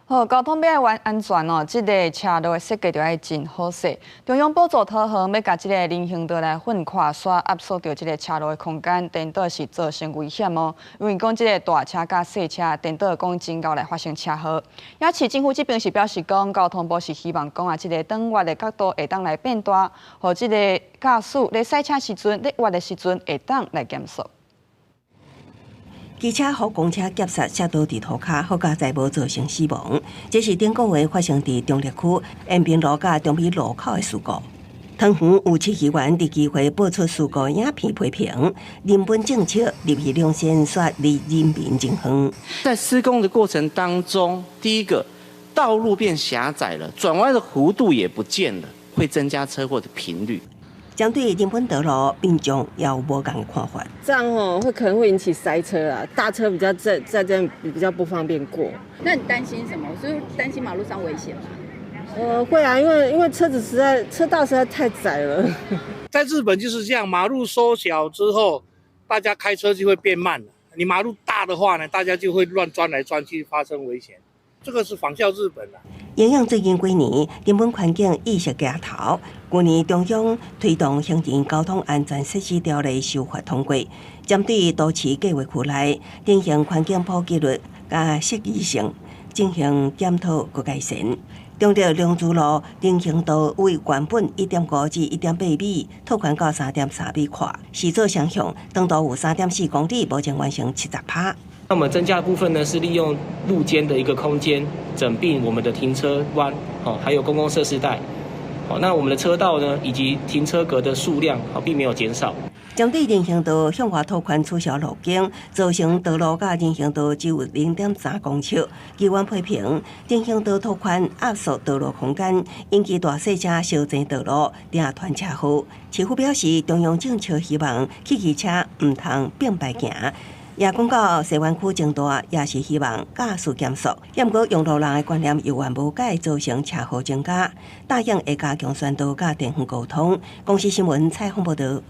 好，交通欲安全哦，這个車路的設計就愛真好勢。中央補助桃園欲共這个人行道來分寬，煞壓縮著這个車路的空間，顛倒是造成危險哦。因為講這个大車佮細車顛倒講真𠢕來發生車禍。也市政府這邊是表示講，交通部是希望講啊，這个轉彎的角度會當來變大，予這個駕駛咧駛車時陣，咧彎的時陣會當來減速。機車予公車夾殺，摔倒佇塗跤，好佳哉無造成死亡。這是頂個月發生佇中壢區延平路佮中埤路口的事故。桃園有市議員佇議會播出事故影片批評，人本政策入去兩線，煞離人民真遠。在施工的過程當中，第一個道路變狹窄了，轉彎的弧度也不見了，會增加車禍的頻率。針對人本道路，民眾也有無仝的看法。這樣哦，會可能會引起塞車啊，大車比較在這樣比較不方便過。那你擔心什麼？是擔心馬路上危險嗎？會啊，因為車子實在車道實在太窄了。在日本就是這樣，馬路縮小之後，大家開車就會變慢了。你馬路大的話呢，大家就會亂鑽來鑽去，發生危險。這個是仿效日本啦。影響最近幾年，人本環境意識抬頭。去年中央推動行人交通安全設施條例修法通過，針對都市計劃區內人行環境普及率佮適宜性進行檢討佮改善。中壢龍珠路人行道為原本1.5至1.8米拓寬到3.3米闊，是做雙向，長度有3.4公里，目前完成70%。那麼增加的部分呢，是利用路肩的一個空間，整併我們的停車彎，哦，還有公共設施帶，好，那我們的車道呢，以及停車格的數量，好，並沒有減少。針對人行道向外拓寬取消路肩，造成道路佮人行道只有0.3公尺。議員批評人行道拓寬壓縮道路空間，引起大細車相爭道路，定傳車禍。市府表示，中央政策希望汽機車毋通並排行。也講到西灣區增大，也是希望駕駛減速。毋過用路人的觀念猶原無改，造成車禍增加。答應會加強宣導佮電話溝通。公視新聞採訪報導。